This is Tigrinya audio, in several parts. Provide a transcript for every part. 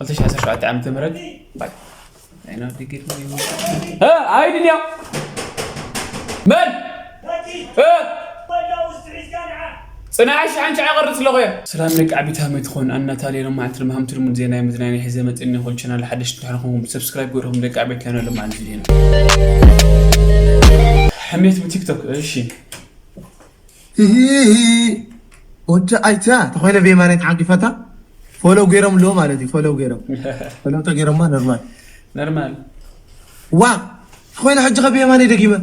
ክልተ ሽሕ ዓሰርተ ሸውዓተ ዓመተ ምህረት ባይ። ኣይና ዲግሪ እ፣ ኣይድን እያ። መን እ፣ ጽናሕ ሽሓን ሸዓ ቀርጽ ኣለኹ እየ። ሰላም ደቂ ዓቢት ሃመይ ትኾን ኣናታልየ ሎማዓንቲ ድማ ሃምቲ ልሙድ ዜና መዝናኛ ሒዘ መጽእኒ። ኩሉ ቻናል ሓደሽ እንተኾንኩም ሰብስክራይብ ገርኹም ደቂ ዓቢት ቻናል ሎማዓንቲ ዜና ሕሜት ብቲክቶክ። እሺ። ወዲ ኣይታ ተኾይነ ብየማነይ ተዓንቂፋታ ፎሎው ገይሮም ኣለዎ ማለት እዩ። ፎሎው ገይሮም ፎሎው ተገይሮማ ኖርማል ነርማል። ዋ ተኾይነ ሕጂ ከ ብየማነይ ደጊመ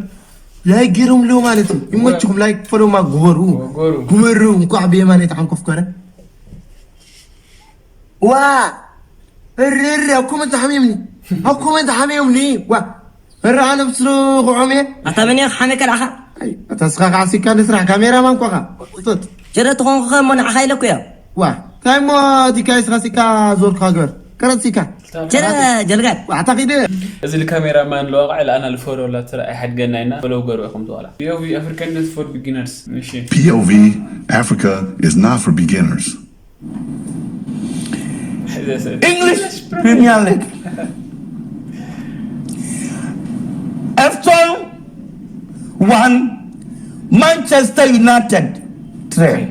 ላይክ ገይሮም ኣለዎ ማለት እዩ። ይመችኹም፣ ላይክ ፎሎው ማ ግበሩ ግበሩ። ግበሩ። እንኳዕ ብየማነይ ተዓንቆፍ ኮነ ዋ እርር ኣብ ኮመንት ሓሚምኒ ኣብ ኮመንት ሓሚምኒ ዋ እረ ኣነ ብስሩ ክዖም እየ ኣታ መን እየ ክሓመካ ደኣኻ? ኣታ ስኻ ከዓ ሲካ ንስራሕ ካሜራማን ኮኻ ጡጥ ጀረ ተኾንኩ ከ እሞ ንዓኻ ኢለኩ እየ ዋ እንታይ እሞ እቲ ካይስኻ ሲካ ዞርካ ግበር ከረት ሲካ ጀረ ጀልጋድ ዋዕታ ኺደ እዚ ንካሜራማን ለዋቕዐ ለኣና ልፈሮ ላትራ ኣይሓድገና ኢና በለው ገሩ ኢኹም ተዋላ ፒኦቪ ኣፍሪካን ዳንስ ፎር ቢጊነርስ። እሺ P O V Africa is not for beginners. English Premier League. Everton one, Manchester United three.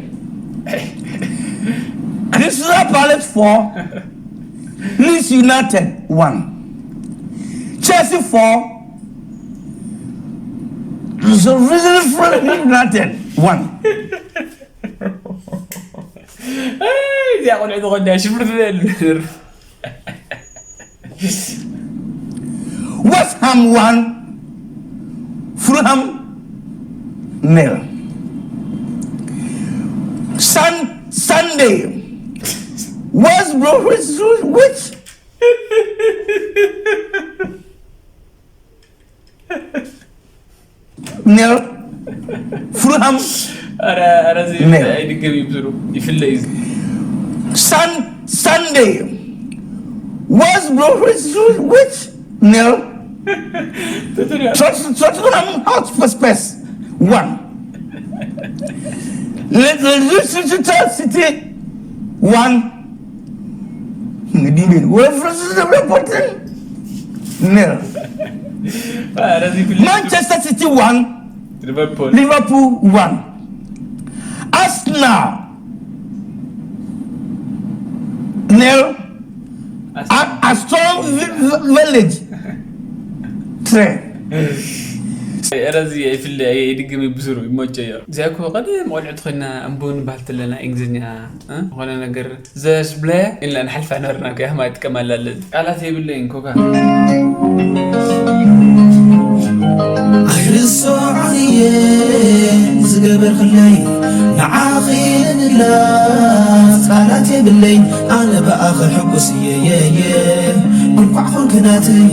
Crystal Palace four, Leeds United one, Chelsea four, United one. እዚኣ ቆልዑ ዝኾንዳ ሽፍር ትበል West Ham one, Fulham nil. Sun, Sunday, West Bromwich which nil, Fulham ረዚ ነ። ኣይድገም ይብዝሩ ይፍለ እዩ። Sun, Sunday, West Bromwich which nil, Tot- Tottenham Hotspur one, Leicester City one. Nil. Manchester City one, Liverpool one, Arsenal nil, Aston Village three. ረዚ ይፍለ ይድግም ይብስሩ ይሞጨዮ። እዚኣ እኮ ቀደም ቆልዑት ኮይና ኣንቦ ንባህል ትለና እንግሊዝኛ ዝኾነ ነገር ዘስብለ ኢልና ንሓልፋ ነበርና። ከ ያህማ ይጥቀማላ ኣለዚ ቃላት የብለይን ኮካ ኣይርሶዓየ ዝገበርክለይ ንዓኺ ንምግላጽ ቃላት የብለይ ኣነ ብኣኺ ሕጉስ እየ የየ እንኳዕ ኾንክናትይ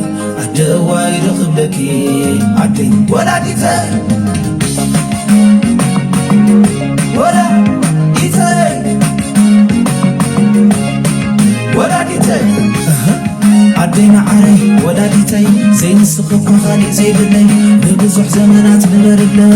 ኣደዋይ ዶ ክብለኪ ዓደይ ወላዲተይ ወላዲተይ ወላዲተይ ኣደይ መዓረይ ወላዲተይ ዘይንስኺ እኳ ካሊእ ዘይብለይ ንብዙሕ ዘመናት ንበርለይ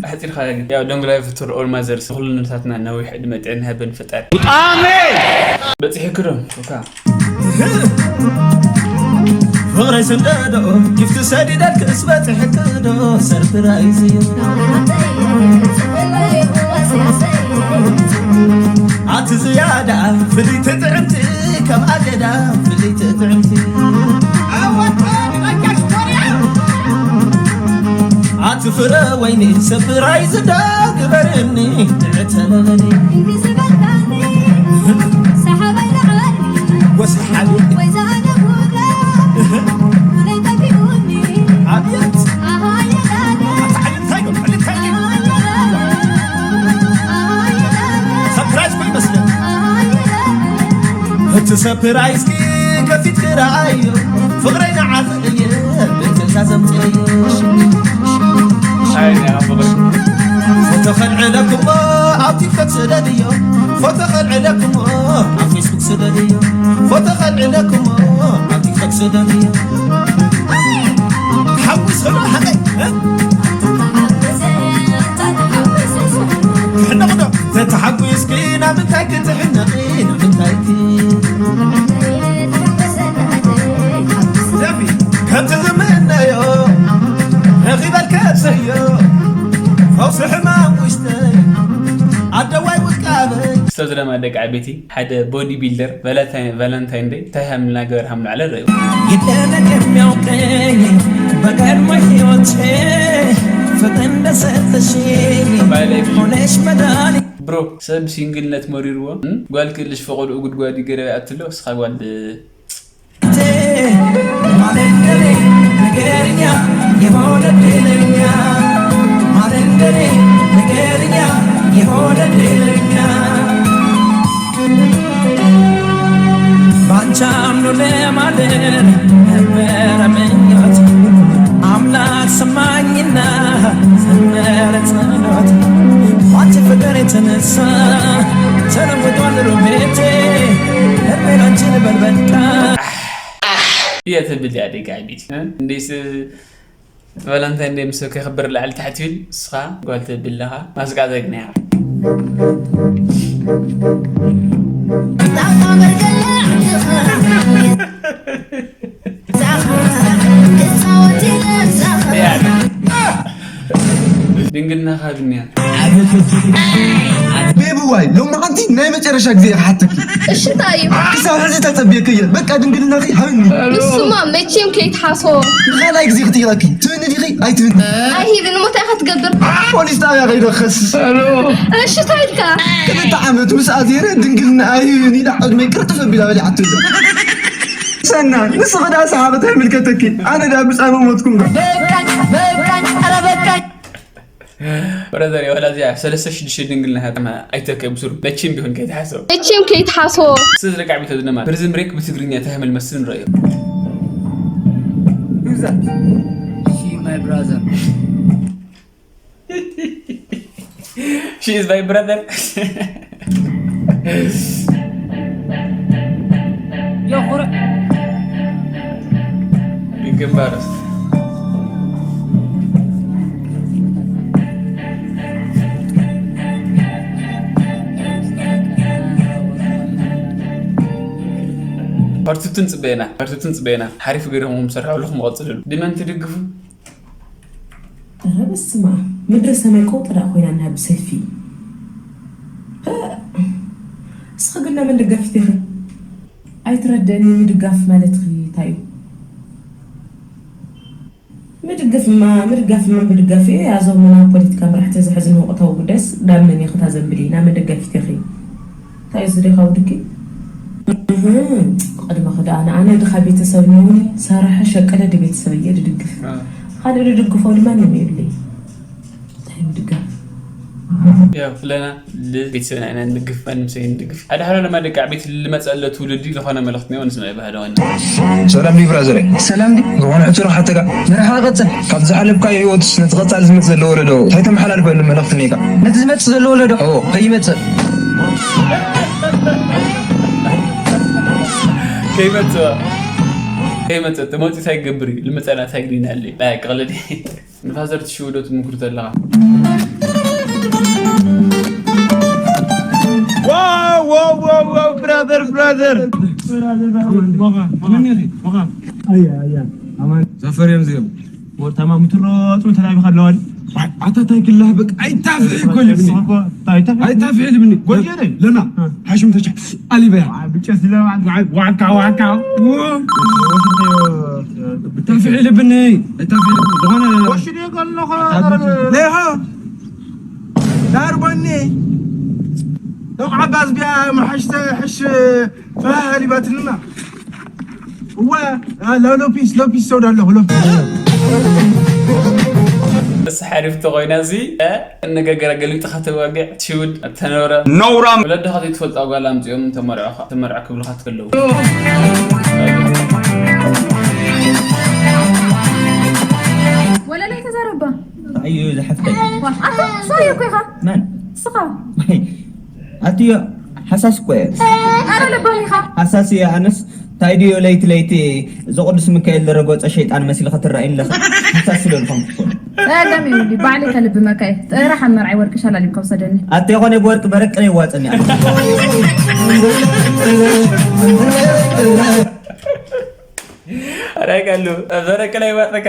ኣሕፂርካ ግን ያው long life to all mothers ንኩልነታትና ነዊሕ ዕድመ ጥዕና ይሃበን ፈጣሪ። በፂሕክዶ እካ ፍቕረይ ስንደዶ ጊፍቲ ሰዲደልክስ በፂሕክዶ ሰርፕራይዝ እዩ ኣቲ ዝያዳ ፍልይቲ ጥዕምቲ ከም ኣገዳ ፍልይቲ ጥዕምቲ ኣቲ ፍረ ወይኒ ሰፕራይዝ ዳ ግበርኒ ንዕተለለኒ ወሰሓቢ ኣቤት ኣቤት ኣታ ዕሊ እንታይ ነው ዕሊ እንታይ እዩ ሰፕራይዝ እኮ ይመስለኒ እቲ ሰፕራይዝኪ ከፊትኪ ረኣዮ ፍቕረይ ንዓኺ እየ ብትእዛዝ ኣምፅአዮ ፎቶ ከልዕለክሞ ኣብ ቲክቶክ ስደድዮ ፎቶ ከልዕለክሞ ኣብ ፌስቡክ ስደድዮ። ፎቶ ከልዕለክሞ ኣብ ቲክቶክ ስደድዮ። ተሓጒስክሞ ሓቀይ፣ እ? ትሕነቕ ዶ? ተተሓጒስኪ ናብ እንታይ ክትሕነቒ? ናብ እንታይ ክ- ደፊ ከምቲ ዝምነዮ ረኺበልከ ሰዮ ፈውሲ ሕማም ውሽጠይ ኣደዋይ ውቃበይ። ክስተት ዝለማ ደቂ ዓበይቲ ሓደ ቦዲ ቢልደር ቫለንታይን ዴይ እንታይ ሃምልና ገበር ሃምሉ ዓለ ረዩ። ይደነቅ የሚያውቀኝ በቀድሞ ህይወቴ ፍቅር እንደሰጠሽኝ ባይ ላይፍ። ሆነሽ መድኃኒት ብሮ ሰብ ሲንግልነት መሪርዎ እም? ጓል ክልሽ ፈቆድኡ ጉድጓድ ይገረብ ኣትሎ እስኻ ጓል ማለንደሬ ነገርኛ የሆነ ድለኛ ማለንደሬ ነገርኛ የሆነ ድለኛ ባንቺ አምኖ ለማደር ነበረ ምኞት አምላክ ሰማኝና ዘመረ ጸሎት ባንቺ ፍቅር የተነሳ ተለውጧል ሩቤቴ እርሜ ላንቺ ልበል በቃ እያ ትብል እያ ደቂ ዓበይቲ። እ? እንዴስ ቫለንታይን ዴይ ምስ ከኽብር ላዕሊ ታሕቲ ይብል፣ ንስኻ ጓል ትብል ኣለኻ። ማስቃ ዘግንያ። ድንግልናኻ ብንያ። ቤቢ ዋይ ሎማዓንቲ ናይ መጨረሻ ግዜ እየ ክሓተኪ። እሺ እንታይ እዩ? ክሳብ ሕዚ ተጸብየኪ እየ። በቃ ድንግልናኺ ሃብኒ። ንሱማ መቼም ከይትሓስቦ። ንኻልኣይ ግዜ ክጥይቐኪ ትህኒ ዲኺ ኣይትህኒ? ኣይህብን እሞ እንታይ ኢኻ ትገብር? ፖሊስ ጣብያ ከይደ ክኸስስ። እሺ እንታይ ኢልካ? ክልተ ዓመት ምስ ኣዜረ ድንግልና ኣይህብን ኢላ ዕድመይ ቅርጥፍ ኣቢላ በሊዓቶ ኢለ። ሰና ንስኺ ደኣ ሰሓበት ኣይምልከተኪ። ኣነ ደኣ ብጻመ ሞትኩም ዶ? በቃኝ በቃኝ ኧረ በቃኝ። ብራዘር ዋላ እዚኣ ሰለስተ ሽዱሽተ ድንግልና ሃብታማ ኣይተከ ብሱር መቼም ቢሆን ከይትሓስቦ። መቼም ከይትሓስቦ። ስለ ደቂ ዓበይቲ ዝነማ ፕሪዝን ብሬክ ብትግርኛ እንታይ ሃምል መስል ንረእዮ። Who's that? She my brother. She is my brother. የኹርዕ ግንባር እስኪ። ፓርትቱን ጽበየና ፓርትቱን ጽበየና ሓሪፍ ገይርኹም ሰርሑ ኣለኹም ቀጽልሉ ድመን ትድግፉ። ኧረ በስመ ኣብ ምድረ ሰማይ ቀውጢ ደኣ ኮይና እኒሃ ብሰልፊ። እ፣ እስኺ ግን ናይ መን ደጋፊት ኢኺ? ኣይትረድእኒ ምድጋፍ ማለትኺ እንታይ እዩ? ምድግፍማ ምድጋፍማ ምድጋፍ እዩ። እዞም ናይ ፖለቲካ መራሕቲ እዚ ሕዚ ንወቕታዊ ጉዳይስ ናብ መን ኢኺ ታዘንብሊ? ናይ መን ደጋፊት ኢኺ? እንታይ እዩ ዝደኻ ውድኪ? እህ፣ ቅድሚ ክዳ ኣነ ኣነ ድኻ ቤተሰብ ነውኒ ሰራሐ ሸቀለ ድቤተሰብ እየ ድድግፍ። አ። ካልእ ድድግፎ ድማ ንም የብለይ። እንታይ ምድጋፍ? ያው ፍለና ልቤተሰብና ኢና ንድግፍ ማንም ሰብ ንድግፍ ሓደ ሓደ ለማ ደቂ ዓበይቲ ልመፀለ ትውልዲ ዝኾነ መልእክት ነው ንስመ ባህለ ወን ሰላም ዲ ብራዘር። ሰላም ዲ ዝኾነ ሕቶ ረሓተካ ንርሓ ቀጽል ካብ ዝሓለፍካዮ ህይወትስ ነቲ ቀጻሊ ዝመጽእ ዘሎ ወለዶ እንታይ ተመሓላልፈሉ መልእኽቲ ኔካ? ነቲ ዝመጽእ ዘሎ ወለዶ ኦ ከይመጽእ ከይመጽእ ከይመጽእ ተመጽእ እንታይ ክገብር እዩ ልመጸና እንታይ ግዲና ኣለ ናይ ቀለዲ ንፋዘር ትሽውዶ ትምክሩ ዘለኻ Wow, wow, wow, wow, brother, brother. ዘፈር እዮም እዚኦም። ወርታማ ምትሮ ጽኑ ተላቢኻ ኣለዋል። ኣታ ታይ ክላህ በቃ ኣይታፍሒ እኮ ልብኒ። ኣይታፍሒ ልብኒ። ጎጀለ ለና ሓሽም ተቻ ኣሊበያ። ብጨስ ለማ ዋካ ዋካ። ታፍሒ ልብኒ። ኣይታፍሒ ልብኒ። ዝኾነ ወሽድ የቀልኻ። ለይሃ ዳር ጎኒ ዶቕ ዓባስ ቢያ መሓሽ ተሕሽ ፈሃሊባትልና እወ ሎፒስ ሎፒስ ሰውዳ ኣለኹ ሎፒስ እስ ሓሪፍ ተኾይና እዚ እነገገረ ገሊጥኻ ተዋግዕ ትሽውድ ተነብረ ነውራም ወለድኻ ዘይትፈልጦ ጓል ኣምፅኦም ተመርዕኻ ተመርዕ ክብልኻ ትከለዉ ወለላይ ተዛረባ እዩ ዝሓፍተይ ኣታ ሳዮ እኮ ኢኻ መን ስኻ ኣትዮ ሓሳስ እኮ እየ። ኣረ ለባም ኢኻ። ሓሳስ እየ ኣነስ። እንታይ ድዮ ለይቲ ለይቲ እዚ ቅዱስ ሚካኤል ዝረገጾ ሸይጣን መሲልካ ትረኣይኒ ኣለኻ። ሓሳስ ስለ ዝኾንኩ እኮ። ጸገም የብሉይ፣ ባዕለይ ከልብመካ እየ። ጥራሕ ኣብ መርዓይ ወርቂ ሸላሊምካ ውሰደኒ። ኣተ ይኾነ ብወርቂ በረቅነ ይዋጸኒ። ኣራይ ካሉ በረቅነ ይዋጸካ።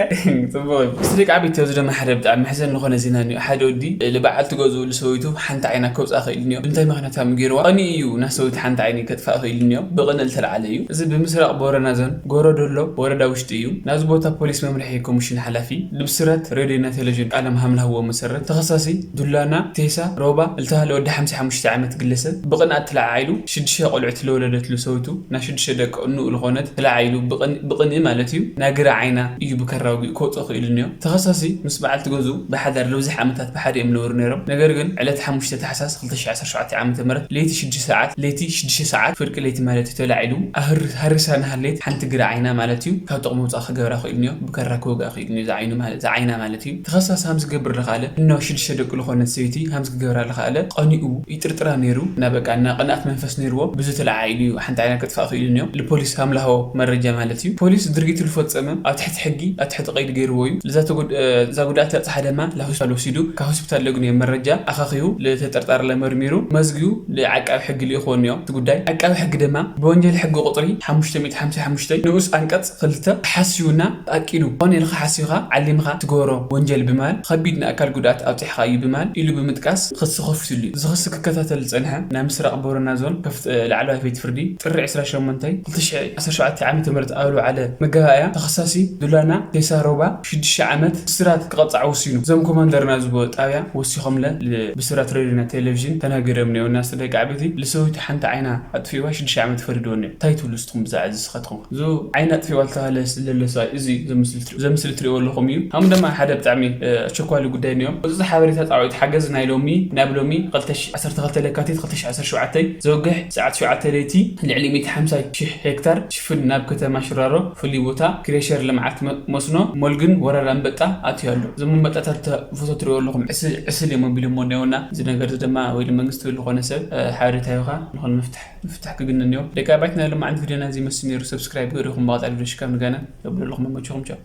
ጽቡቅ እዩ። ስሪቅ ዓቢት ኣብዚ ድማ ሓደ ብጣዕሚ መሕዘን ዝኾነ ዜና እዩ። ሓደ ወዲ ልበዓል ትገዝኡ ልሰዊቱ ሓንቲ ዓይና ከውፅኣ ክእል እኒኦ። እንታይ ምክንያት ከም ገይርዋ ቀኒ እዩ ናሰዊት ሓንቲ ዓይኒ ከጥፋእ ክእል እኒኦ። ብቕንእ ልተለዓለ እዩ። እዚ ብምስራቅ ቦረና ዞን ጎረዶሎ ወረዳ ውሽጢ እዩ። ናዚ ቦታ ፖሊስ መምርሒ ኮሚሽን ሓላፊ ልብስረት ሬድዮና ቴሌቪዥን ቃለም ሃም ልሃብዎ መሰረት ተኸሳሲ ዱላና ቴሳ ሮባ ልተባህለ ወዲ ሓምሳ ሓሙሽተ ዓመት ግለሰብ ብቕንኣት ተለዓዒሉ ሽዱሽተ ቆልዑት ለወለደትሉ ሰዊቱ ና ሽዱሽተ ደቂ እንኡ ልኾነት ተለዓዒሉ ብቕንኢ ማለት እዩ ናግራ ዓይና እዩ ብከራ ውግእ ከውፅኦ ክኢሉ እኒኦ። ተኸሳሲ ምስ በዓልቲ ገዝኡ ብሓዳር ለብዙሕ ዓመታት ብሓደ እዮም ልነብሩ ነይሮም። ነገር ግን ዕለት ሓሙሽተ ታሕሳስ ክልተ ሽሕ ዓሰርተ ሸውዓተ ዓመተ ምህረት ለይቲ ሽዱሽተ ሰዓት ለይቲ ሽዱሽተ ሰዓት ፍርቂ ለይቲ ማለት እዩ ተላዒሉ ኣህር ሃሪሳ ናሃለይት ሓንቲ ግራ ዓይና ማለት እዩ ካብ ጥቕሚ ውፃእ ክገብራ ክኢሉ እኒኦ። ብከራ ክወግኣ ክኢሉ እኒኦ ዝዓይኑ ማለት ዝዓይና ማለት እዩ። ተኸሳሲ ሃምስ ክገብር ልኸኣለ እኖ ሽዱሽተ ደቂ ልኾነት ሰይቲ ሃምስ ክገብራ ልኸኣለ ቀኒኡ ይጥርጥራ ነይሩ። እና በቃ እና ቅንኣት መንፈስ ነይርዎ ብዙ ተለዓዒሉ እዩ ሓንቲ ዓይና ከጥፋእ ክኢሉ እኒኦ። ልፖሊስ ሃምላሆ መረጃ ማለት እዩ። ፖሊስ ድርጊቱ ልፈጸመ ኣብ ትሕቲ ሕጊ ኣብ ትሕቲ ቀይዲ ገይርዎ እዩ። እዛ ጉድኣት ተብጽሓ ደማ ላሆስፒታል ወሲዱ ካብ ሆስፒታል ለግንዮ መረጃ ኣኻኺቡ ልተጠርጣሪ ለመርሚሩ መዝጊቡ ልዓቃቢ ሕጊ ልኢኽዎ እኒኦ። እቲ ጉዳይ ዓቃቢ ሕጊ ደማ ብወንጀል ሕጊ ቁጥሪ ሓሙሽተ ሚእቲ ሓምሳ ሓሙሽተ ንኡስ ኣንቀጽ ክልተ ተሓሲቡና ኣቂዱ ኮነ ኢልኻ ሓሲብኻ ዓሊምኻ ትገብሮ ወንጀል ብማል ከቢድ ንኣካል ጉድኣት ኣብፂሕኻ እዩ ብማል ኢሉ ብምጥቃስ ክሲ ከፊትሉ እዩ። እዚ ክሲ ክከታተል ዝፀንሐ ናይ ምስራቅ ቦረና ዞን ከፍት ላዕለዋይ ቤት ፍርዲ ጥሪ ዕስራ ሸሞንተ ክልተ ሽሕ ዓሰርተ ሸውዓተ ዓመተ ምህረት ኣብ ልውዓለ መጋባእያ ተኸሳሲ ዱላና ቴሳ ሮባ ሽዱሽተ ዓመት እስራት ክቐፃዕ ወሲኑ። እዞም ኮማንደር ናዝቦ ጣብያ ወሲኾምለ ብስራት ሬድዮና ቴሌቪዥን ተናገሮም ነዮ። እና ስለ ደቂ ዓበይቲ ልሰዊቱ ሓንቲ ዓይና ኣጥፊእዋ ሽዱሽተ ዓመት ፈሪድዎ ነዮ። እንታይ ትብሉ ንስኹም ብዛዕባ እዚ ስኻትኩም? እዚ ዓይና ኣጥፊእዋ ዝተባህለ ስለሎ ሰብኣይ እዚ ዘምስል ትሪእዎ ኣለኹም እዩ። ሃም ድማ ሓደ ብጣዕሚ ኣቸኳሊ ጉዳይ ነዮም። እዚ ሓበሬታ ፃውዒት ሓገዝ ናይ ሎሚ ናብ ሎሚ ክልተ ሽሕ ዓሰርተ ክልተ ለካቲት ክልተ ሽሕ ዓሰርተ ሸውዓተ ዘውግሕ ሰዓት ሸውዓተ ለይቲ ልዕሊ ሚእቲ ሓምሳ ሽሕ ሄክታር ሽፍን ናብ ከተማ ሽራሮ ፍሉይ ቦታ ክሬሸር ልምዓት መስኖ ሞልግን ወራር ኣንበጣ ኣትዩ ኣሎ። እዞም ኣንበጣታት ፎቶ ትሪእዎ ኣለኹም ዕስል እዮም ኣቢሎሞ ነዮና። እዚ ነገር እዚ ድማ ወይ መንግስቲ ዝኾነ ሰብ ሓበሬታ ይኻ ንኾን ምፍትሕ ምፍትሕ ክግንንዮ። ደቂ ኣባይትና ሎማዓንቲ ቪድዮና እዚ መስል ነይሩ። ሰብስክራይብ ገሪኹም ብቐፃሊ ቪድዮ ሽካብ ንጋና። የብለለኹም መመችኹም ቻው።